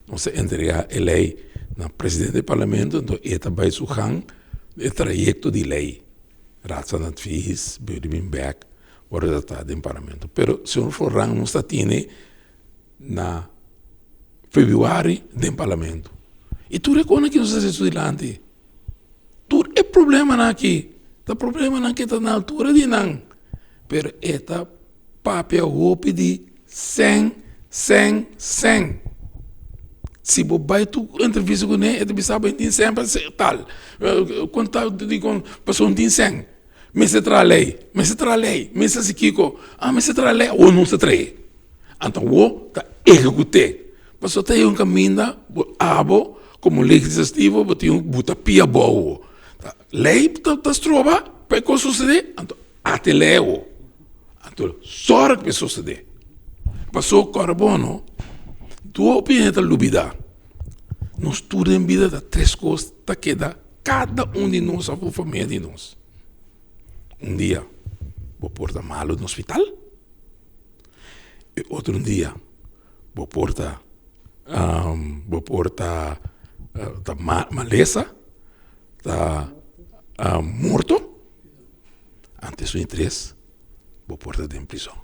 Nos a entregá e lei na presidente di parlamento, anto e ta bai su gang e trayekto di lei. Raad van Advies, bini bin bek, wòrdu tratá den parlamento. Pero señor Floran nos ta tene na febrüari den parlamento. I tur e kosnan ki nos a hasi su dilanti, tur e problemanan aki ta problemanan ke ta na altura di nan, pero e ta papia hopi di sèn, sèn, sèn. Si bo bai tur entrevista kuné e ta bisa bo e tin sèn pa tal, konta dikon pasobra no tin sèn. Mester traha lei, mester traha lei, mester hasi kiko, ah mester traha lei, awor nos ta trahe. Anto awor ta ehekut'é. Pasobra ta e un kaminda bo abo komo legislativo bo tin ku buta pia abou. Lei ta stroba pa e kos sosodé, anto ate lei awor. Anto sòrg pa e sosodé. Pasobra kòrda bon no, tur hopi hende ta lubidá, nos tur den bida ta tres kos ta keda kada un di nos òf famia di nos. Un dia bo por ta malu na hospital. E otro dia bo por ta bo por ta ta malesa, ta morto, antes un di tres bo por ta den prison.